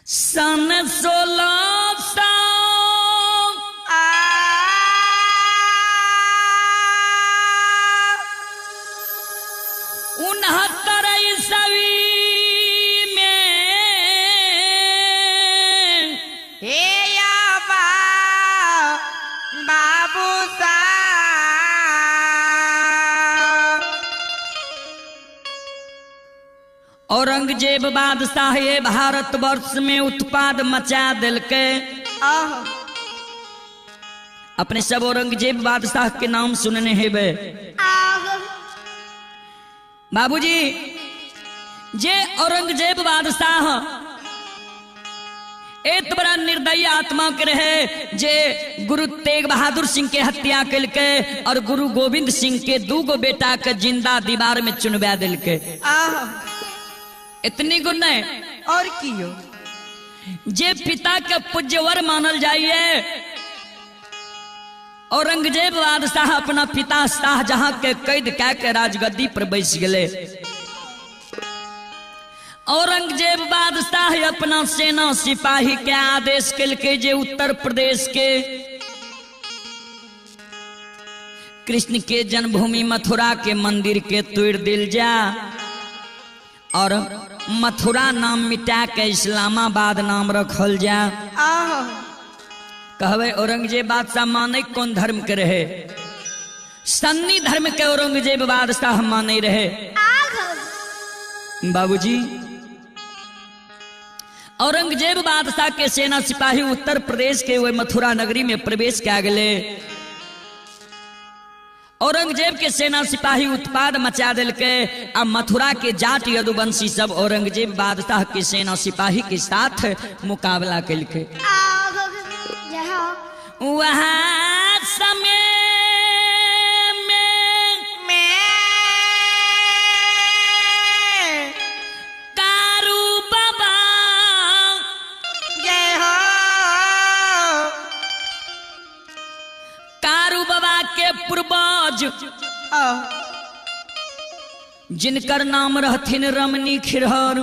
सन 1600 69 ईस्वी में हे बाबू साहब औरंगजेब बादशाह ये भारतवर्ष में उत्पाद मचा दिलके। अपने सब औरंगजेब बादशाह के नाम सुनने हेबे। बाबूजी जे औरंगजेब बादशाह एत बड़ा निर्दयी आत्मा के रहे जे गुरु तेग बहादुर सिंह के हत्या कलके और गुरु गोविंद सिंह के दूगो बेटा के जिंदा दीवार में चुनवा दिलके। इतनी गुण नहीं और कियो जे पिता के पूज्यवर मानल जाइए। औरंगजेब बादशाह अपना पिता शाहजहां के कैद कै के राजगद्दी पर बैस गए। औरंगजेब बादशाह अपना सेना सिपाही के आदेश कलके जे उत्तर प्रदेश के कृष्ण के जन्मभूमि मथुरा के मंदिर के तोड़ दिल जा और मथुरा नाम मिटा के इस्लामाबाद नाम रखल जा। कहवे औरंगजेब बादशाह माने कौन धर्म के रहे? सन्नी धर्म के औरंगजेब बादशाह माने रहे। बाबूजी औरंगजेब बादशाह के सेना सिपाही उत्तर प्रदेश के वे मथुरा नगरी में प्रवेश किया गए। औरंगजेब के सेना सिपाही उत्पाद मचा दिलके आ मथुरा के जाट यदुवंशी सब औरंगजेब बादशाह के सेना सिपाही के साथ मुकाबला कलके। वहाँ समय में कारू बाबा जय हो कारू बाबा के पूर्वज जिनकर नाम रहथिन रमनी खिरहर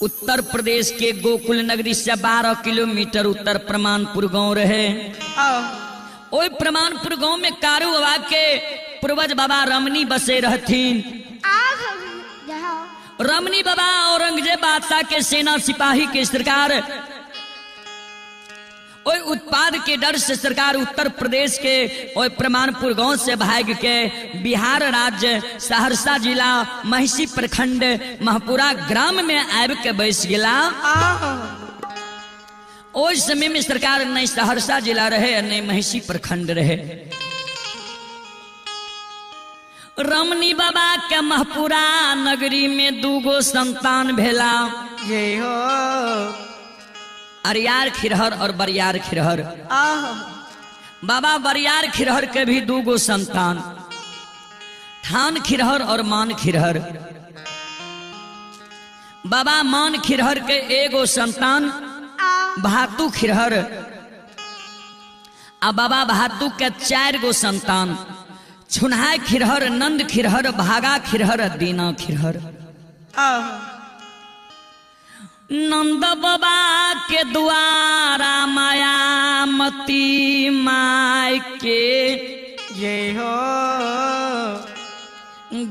उत्तर प्रदेश के गोकुल नगरी से 12 किलोमीटर उत्तर प्रमाणपुर गांव रहे। ओई प्रमाणपुर गांव में कारू बाबा के पूर्वज बाबा रमनी बसे रहथिन। रमनी बाबा औरंगजेब बादशाह के सेना सिपाही के सरकार ओई उत्पाद के डर से सरकार उत्तर प्रदेश के ओई प्रमाणपुर गांव से भाग के बिहार राज्य सहरसा जिला महिषी प्रखंड महपुरा ग्राम में आबि के बैस गेला। ओई समय में सरकार नहीं सहरसा जिला रहे नहीं महिषी प्रखंड रहे। रमनी बाबा के महपुरा नगरी में दूगो संतान भेला जय हो अरियार खिरहर और बरियार खिरहर। बाबा बरियार खिरहर के भी दूगो संतान थान खिरहर और मान खिरहर। बाबा मान खिरहर के एगो संतान भातु खिरहर आ बाबा भातु के 4 गो संतान छुनहाय खिरहर, नंद खिरहर, भागा खिरहर, दीना खिरहर। नंद बाबा के द्वारा मायामती my के जय हो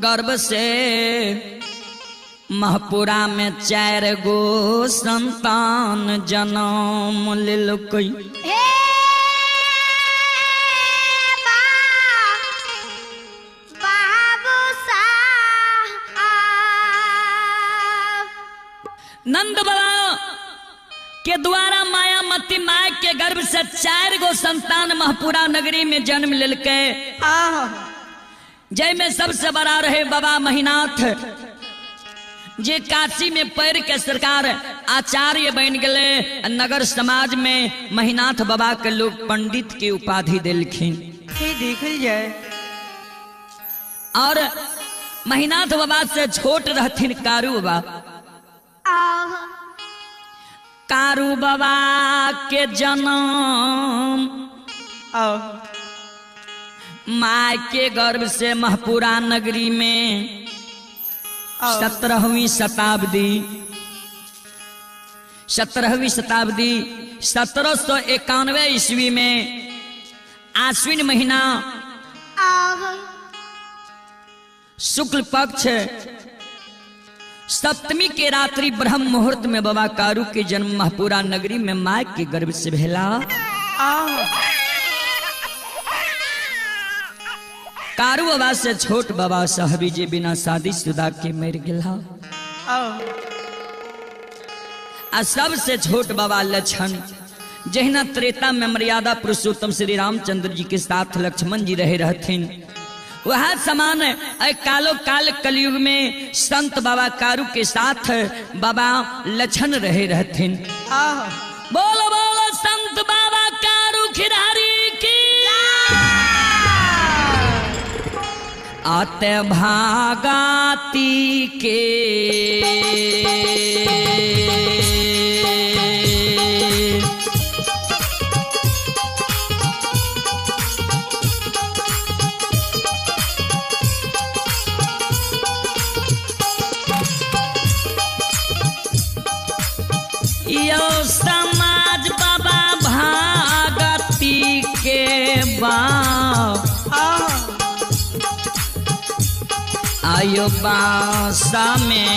गर्भ से महपुरा में 4 गो संतान जन्म लेलकै। नंद बाबा के द्वारा मायामती my के गर्भ से 4 गो संतान महपुरा नगरी में जन्म लेलकै। जय में सबसे बड़ा रहे बाबा महिनाथ जे काशी में पैर के सरकार आचार्य बन गए। नगर समाज में महिनाथ बाबा के लोग पंडित के उपाधि दिलखिन। देखल जाए और महिनाथ बाबा से छोट रहथिन कारू बाबा। कारू बाबा के जन्म my के गर्भ से महपुरा नगरी में 17वीं शताब्दी 17वीं शताब्दी 1791 ईस्वी में आश्विन महीना शुक्ल पक्ष सप्तमी के रात्रि ब्रह्म मुहूर्त में बाबा कारू के जन्म महपुरा नगरी में माय के गर्भ से भेला। कारू बाबा से छोट बाबा साहबी जी बिना शादी शुदा के मर गया। आ सबसे छोट बाबा लक्षण जहिना त्रेता में मर्यादा पुरुषोत्तम श्री रामचंद्र जी के साथ लक्ष्मण जी रहे रहथिन, वह समान कालो काल कलयुग में संत बाबा कारू के साथ बाबा लक्षण रहे रहथिन। बोलो बोलो संत बाबा कारू खिलाड़ी की। आते भागाती के यो समाज बाबा भागती के बाप आयो बासा में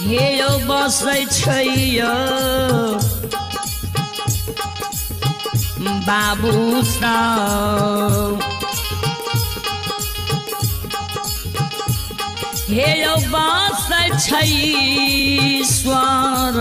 हे यो बसै छै यो बाबू सब हे यो बसै छै स्वर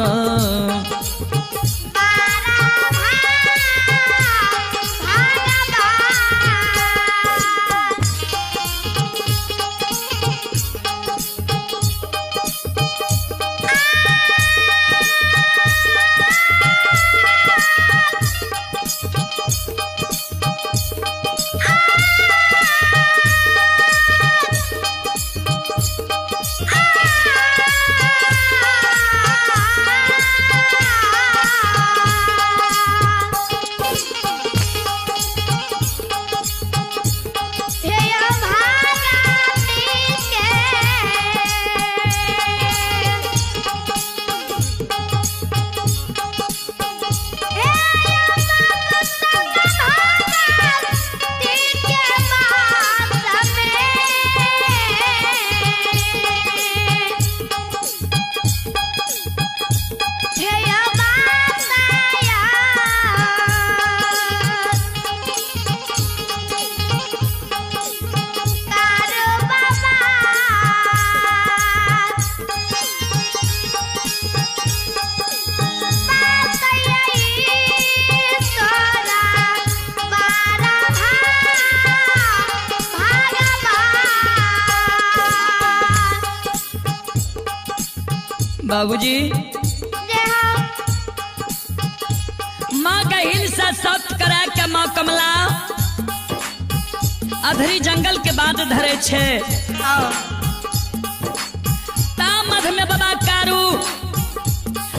बाबूजी माँ का हिल से सख्त करा के माँ कमला अधरी जंगल के बाद धरे छे। ता मध में बाबा कारू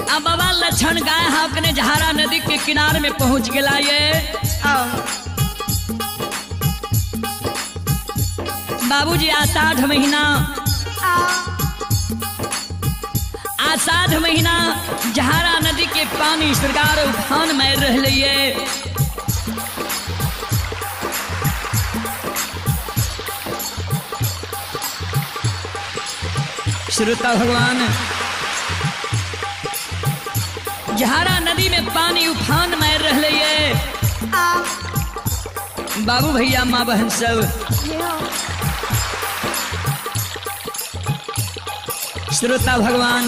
आ बाबा लक्षण गाय हाकने झारा नदी के किनारे में पहुंच गया। ये बाबूजी आषाढ़ महीना आषाढ़ महीना झारा नदी के पानी सरकार उफान में रहलिए। श्रोता भगवान झारा नदी में पानी उफान में रहलिए। बाबू भैया माँ बहन सब श्रोता भगवान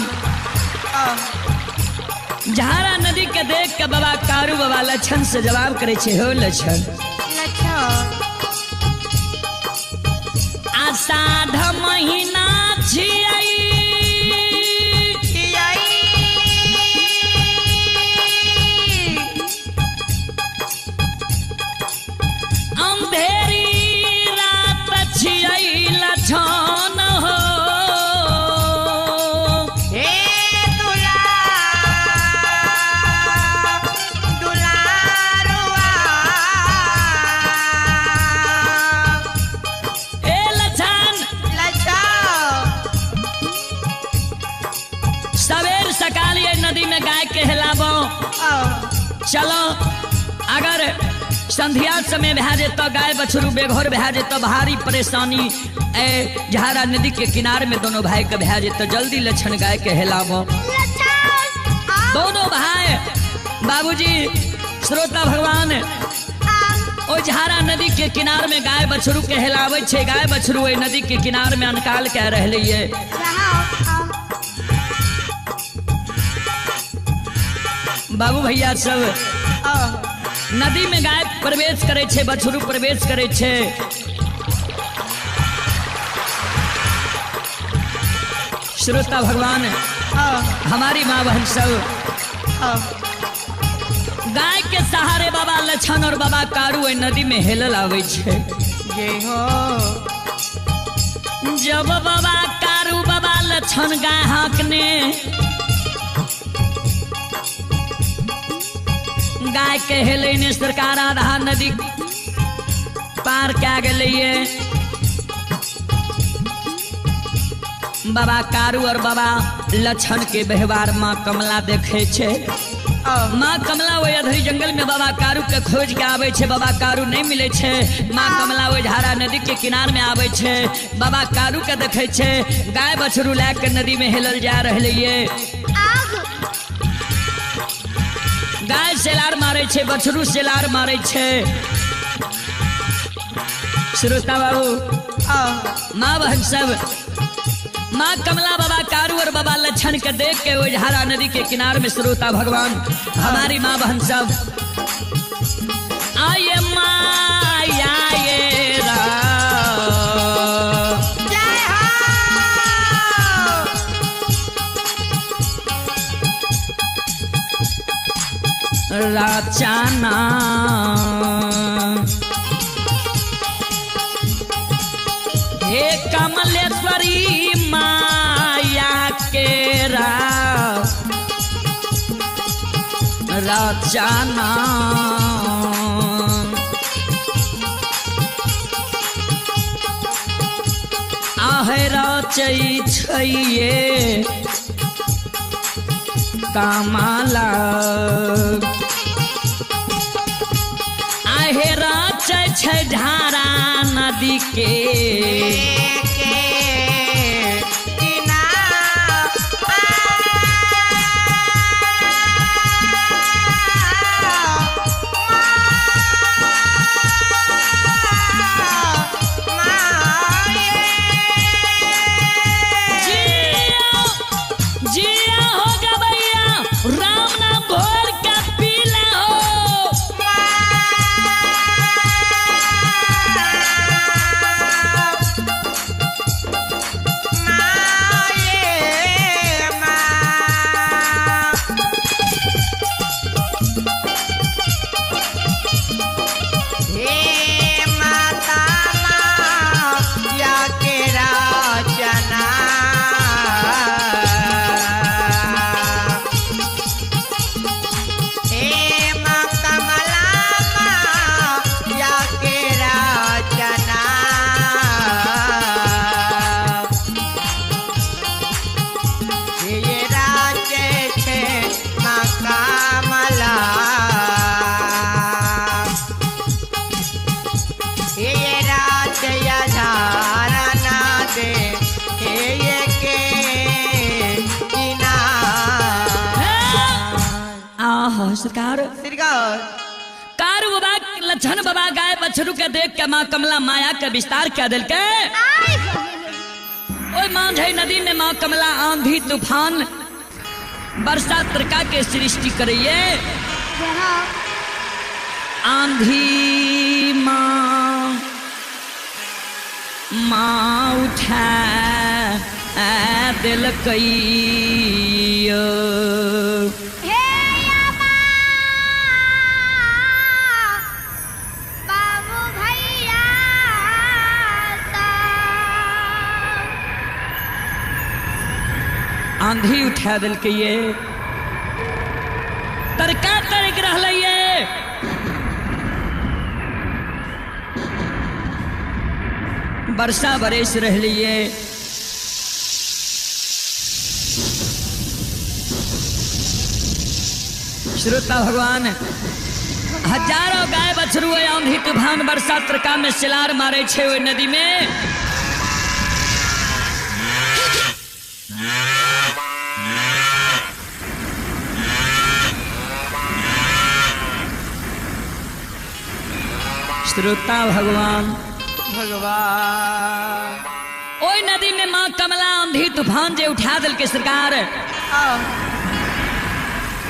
झारा नदी के देख के बाबा कारू बाबा लक्षण से जवाब करे छे हो लक्षण आषाढ़ महीना छियै अंधेरी रात छियै लक्षण हो गाय के हेलाबो। चलो अगर संध्या समय भए जेतौ गाय बछरू बेघर भए जेतौ भारी परेशानी ए झारा नदी के किनार में दोनों भाई के भए जेतौ, जल्दी लक्षण गाय के हेलाबो। दोनों भाई बाबूजी श्रोता भगवान ओ झारा नदी के किनार में गाय बछरू के हेलाबै छै। गाय बछरू ओहि नदी के किनार में अनकाल कह रहले ये। बाबू भैया सब नदी में गाय प्रवेश करे छे, बछरू प्रवेश करे छे। श्रोता भगवान हमारी माँ बहन सब गाय के सहारे बाबा लछन और बाबा कारू नदी में हेलल आवे छे। जब बाबा कारू बाबा लछन गाय हाकने गाय के हेले ने सरकार आधा नदी पार क्या गए। बाबा कारू और बाबा लछन के व्यवहार माँ कमला देखे छे। माँ कमला वही अधरी जंगल में बाबा कारू के खोज के आवे छे, बाबा कारू नहीं मिले छे। माँ कमला वही झारा नदी के किनार में आवे छे, बाबा कारू के देखे छे गाय बछरू ला के नदी में हेलल जा रहे ये। गाय सेलार मारे छे, बछरू सेलार मारे छे। श्रोता बाबू माँ बहन सब माँ कमला बाबा कारू और बाबा लक्षण के देख के वो झारा नदी के किनार में श्रोता भगवान हमारी माँ बहन सब आये माया ये राचाना हे कमलेश्वरी माया के राचाना आहे रचै छैये कमला आहे रचै छै धारा नदी के सरकार कार बाबा लक्षण बाबा गाय बछरू के देख के माँ कमला माया के विस्तार क्या दिल के ओए मांझे नदी में माँ कमला आंधी तूफान वर्षा तरका के सृष्टि करिए। आंधी माँ माँ उठा दिल कई आंधी उठा दिल के ये तरका तरक रहले ये। वर्षा बरस रहलिए श्रोता भगवान हजारों गाय बछरू आंधी तूफान बरसात तरका में सिलार मारे छे ओहि नदी में। श्रोता भगवान भगवान ओहि नदी में माँ कमला आंधी तूफान जे उठा दिल के सरकार,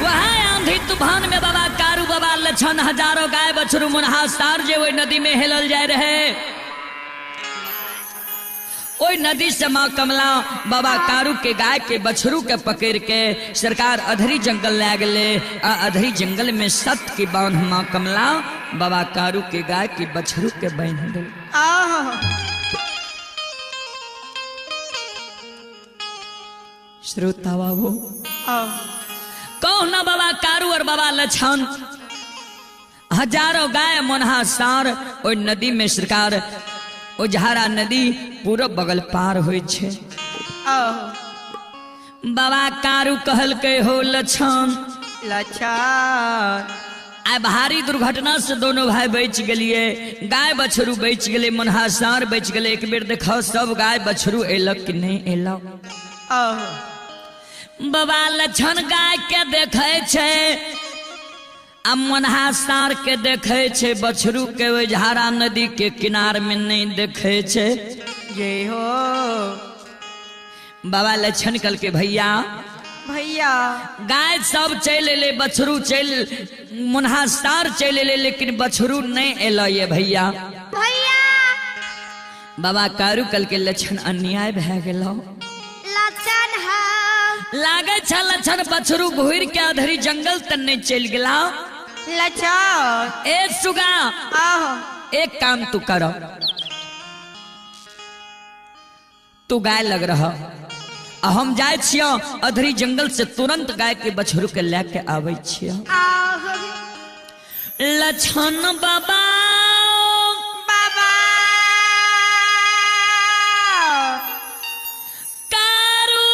वह आंधी तूफान में बाबा कारू बाबा लछन हजारों गाय बछरू मुनहा सार जे ओहि नदी में हेलल जाय रहे। ओहि नदी से माँ कमला बाबा कारू के गाय के बछरू के पकड़ के सरकार अधरी जंगल ले गए। आ अधरी जंगल में सत के बांध माँ कमला बाबा कारू के गाय के बछरू के बांध दिल। श्रोता बाबू कहो ना बाबा कारू और बाबा लछन हजारों गाय मोनहा सार ओहि नदी में सरकार ओझारा नदी पूरब बगल पार होइ छे। बाबा कारू कहलकै हो लछन लछन आइ भारी दुर्घटना से दोनों भाई बच गेलिए, गाय बछरू बच गेलै, मोनहा सार बच गेलै। एक बेर देखो सब गाय बछरू एलक कि नहीं एलक। बाबा लछन गाय के देखे छे आ मोनहा सार के देखे छे, बछरू के ओझारा नदी के किनार में नहीं देखे छे। जय हो। बाबा लछन कल के भैया भैया गाय सब चल एले, बछरू चल मुन्हा सार चल एले, लेकिन बछरू नहीं एलो ये भैया। भैया बाबा कारू कल के लछन अन्याय भए गेलो। लछन हम लागे छ लछन बछरू घुर के अधरी जंगल तन नहीं चल गेला। लछन ए सुगा आहो एक काम तू करो, तू गाय लग रहा हम जाए छियो अधरी जंगल से तुरंत गाय के बछरू के लेके आवे छियो। लछन बाबा बाबा कारू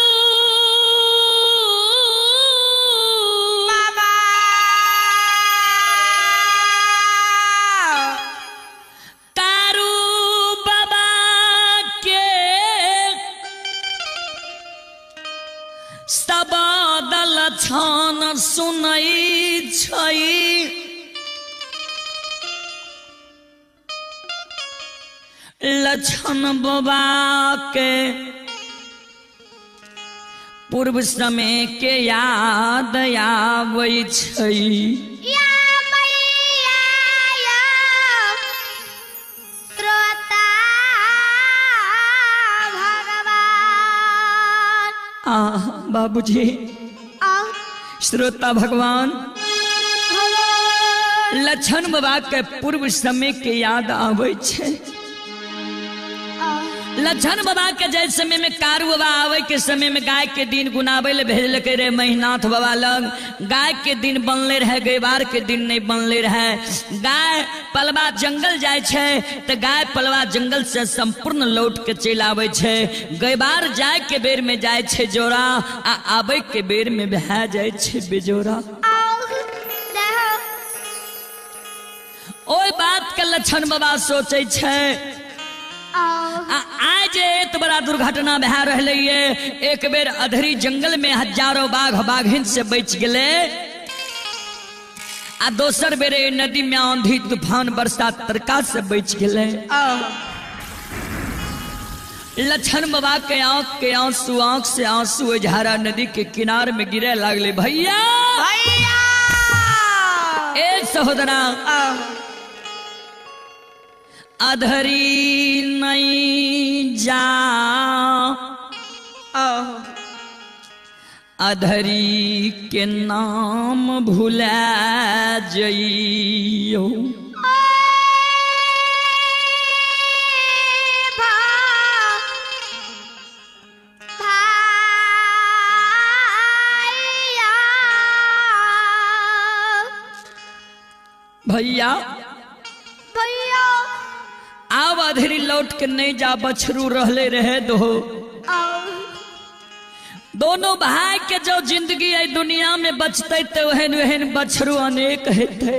बाबा कारू बाबा के सबद लछन सुनई छई, लछन बाबा के पूर्व समय के याद आबै छई। या मैया या श्रोता भगवान। आ बाबूजी श्रोता भगवान लछन बाबा के पूर्व समय के याद आबै छै। लछन बाबा के जय समय में कारू बाबा आवे के समय में गाय के दिन गुनाबे ले भेजलकै रे महिनाथ बाबा लग। गाय के दिन बनले रहे, गैवार के दिन नहीं बनले रहे। गाय पलवा जंगल जाय छै तो गाय पलवा जंगल से संपूर्ण लौट के चलि आबै छै। गैवार जाय के बेर में जाय छै जोड़ा आ आबै के बेर में भए जाय छै बेजोड़ा। ओहि बात के लछन बाबा सोचै छै आज एत बड़ा दुर्घटना भए रहलै ये। एक बेर अधरी जंगल में हजारों बाघ बाघिन से बच गेलै आ दोसर बेर नदी में आंधी तूफान बरसात तरका से बच गेलै। लछन बाबा के आंख के आंसू आंख से आंसू झारा नदी के किनार में गिरे लागले। भैया भैया ए सहोदरा अधरी नहीं जा अधरी के नाम भुला जइयो। भैया भैया आब अधरी लौट के नहीं जा, बछरू रहले रहे दो। दोनों भाई के जो जिंदगी है दुनिया में बचते तो वहन वहन बछरू अनेक हेते।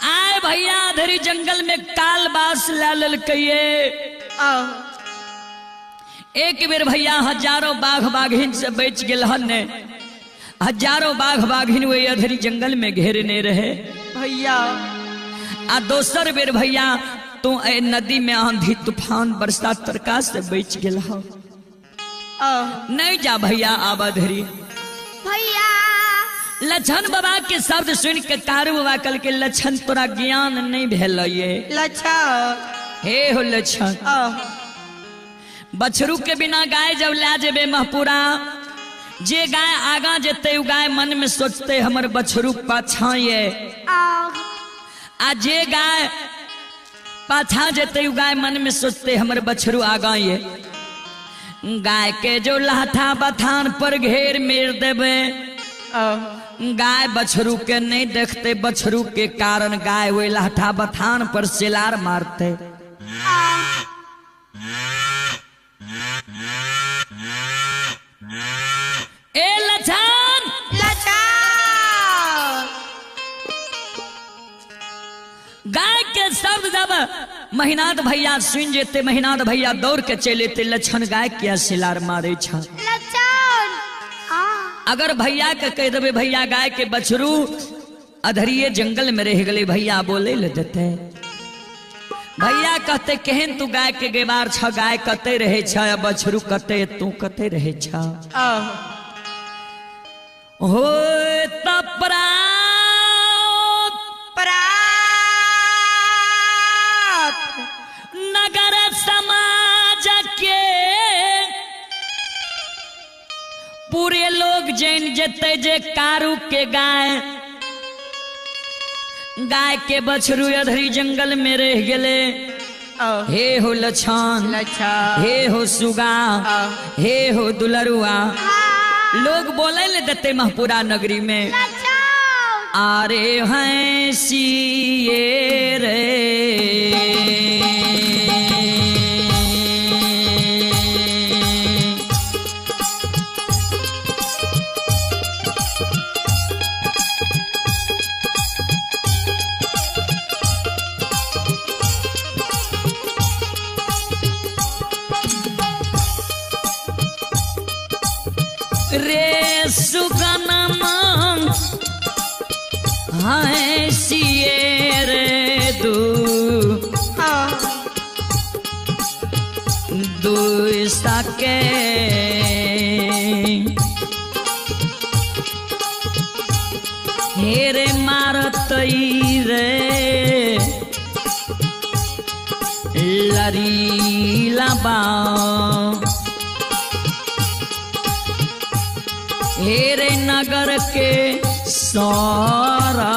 आए भैया अधरी जंगल में काल बास ला ललकइये। एक बेर भैया हजारों बाघ बाघिन से बच गेल हन, हजारों बाघ बाघिन वही अधरी जंगल में घेरने रहे भैया। आ दोसर बेर भैया तू ए नदी में आंधी तूफान बरसात तरका से बच गेल हन। नहीं जा भैया आवा धरी भैया। लछन बाबा के शब्द सुन के कारू बाबा कल के लछन तोरा ज्ञान नहीं भेल ये लछन। हे हो लछन, बछरू के बिना गाय जब ला जेबे महपुरा, जे गाय आगा जेते उ गाय मन में सोचते हमर बछरू पाछा ये, आ जे गाय पाछा जेते उ गाय मन में सोचते हमर बछरू आगा ये। गाय के जो लाथा बथान पर घेर मेर देवे, गाय बछरू के नहीं देखते, बछरू के कारण गाय वही लाथा बथान पर सिलार मारते। ए लछन, लछन गाय के शब्द जब महिनाथ भैया सुन जेते, महिनाथ भैया दौड़ के चले ते लछन गाय क्या सिलार मारे छ। अगर भैया के कह देवे भैया गाय के बछरू अधरिये जंगल में रह गए, भैया बोले ले देते। भैया कहते केहन तू गाय के गेवार छ, गाय कते रहे छ, बछरू कते तू कते रहे छ। हो तपरा नगर समाज के पूरे लोग जैन जते जे कारू के गाय, गाय के बछरू अधरी जंगल में रह गए। हे हो लछन, हे हो सुगा, हे हो दुलरुआ, लोग बोले ले देते महपुरा नगरी में। आरे हैं सिए रे रे सुगना मांग हंसिए रे दू दू सके हेरे मारत रे लरी लबा हेरे नगर के सारा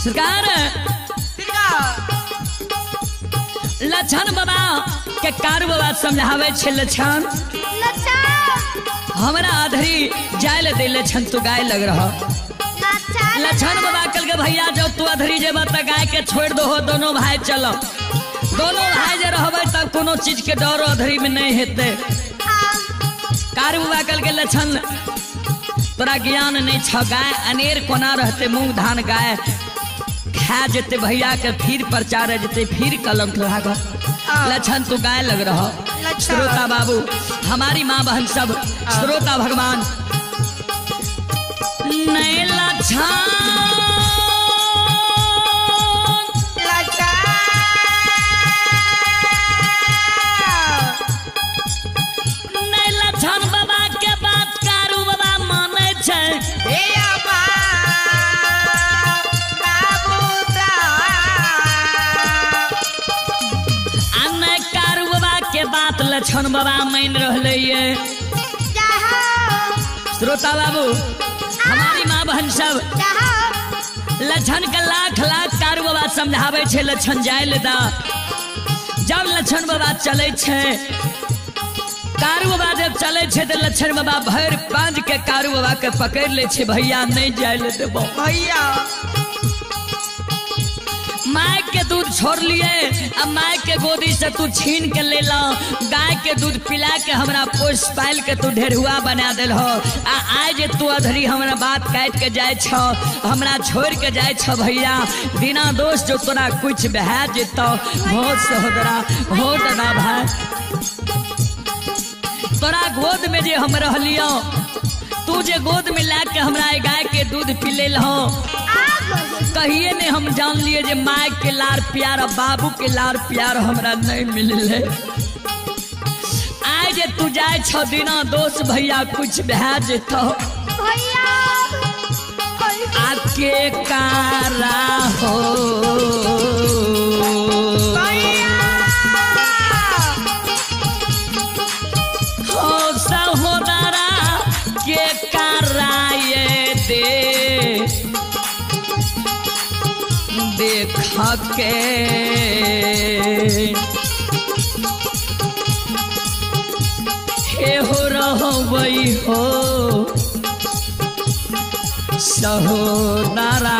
सरकार लक्षण बाबा के कार बाबा समझावे छे लक्षण हमरा अधरी जाय ले दे लक्षण तू गाय लग रहा। लक्षण बाबा कल के भैया जब तू अधरी जेबा त गाय के छोड़ दो हो दोनों भाई चलो दोनों भाई जे रहबे तब कोनो चीज के डर अधरी में नहीं हेते। कार बाबा कल के लक्षण तोरा ज्ञान नहीं छ गाय अनेर कोना रहते मूंग धान गाय खा जेते भैया के फिर प्रचार जेते फिर कलंक लागल। लक्षण तू गाय लग रहा। श्रोता बाबू हमारी माँ बहन सब श्रोता भगवान नहीं लक्षण नहीं लक्षण बाबा के बात कारू बाबा माने छै। बात लक्षण बाबा मान रहे ये। श्रोता बाबू हमारी माँ बहन सब लक्षण के लाख लाख कारू बाबा समझावे छे लक्षण जाय ले दा। जब लक्षण बाबा चले छे कारू बाबा जब चले छे तो लक्षण बाबा भर पांच के कारू बाबा के पकड़ ले छे भैया नहीं जाय ले देबो भैया। माय के दूध छोड़ लिए अब माय के गोदी से तू छीन के ले ला गाय के दूध पिला के हमरा पोस पाल के तू ढेरुआ बना दिल हो आ आए जे तू अधरी हमरा बात काट के जाय छ हमरा छोड़ के जाय छ भैया बिना दोष जो तोरा कुछ बहा जेतो हो सहोदरा हो दादा भाई तोरा गोद में जे हम रहलियो तू जे गोद में ला के हमरा गाय के दूध पिले हो कहिए ने हम जान लिए जे माय के लार प्यार और बाबू के लार प्यार हमरा नहीं मिलले। आए जे तू जाए छ दिना दोष भैया कुछ भै जेतो आपके कारा हो हो सहोदरा के कारा ये दे देख के हे हो रहो वही हो सहोदरा।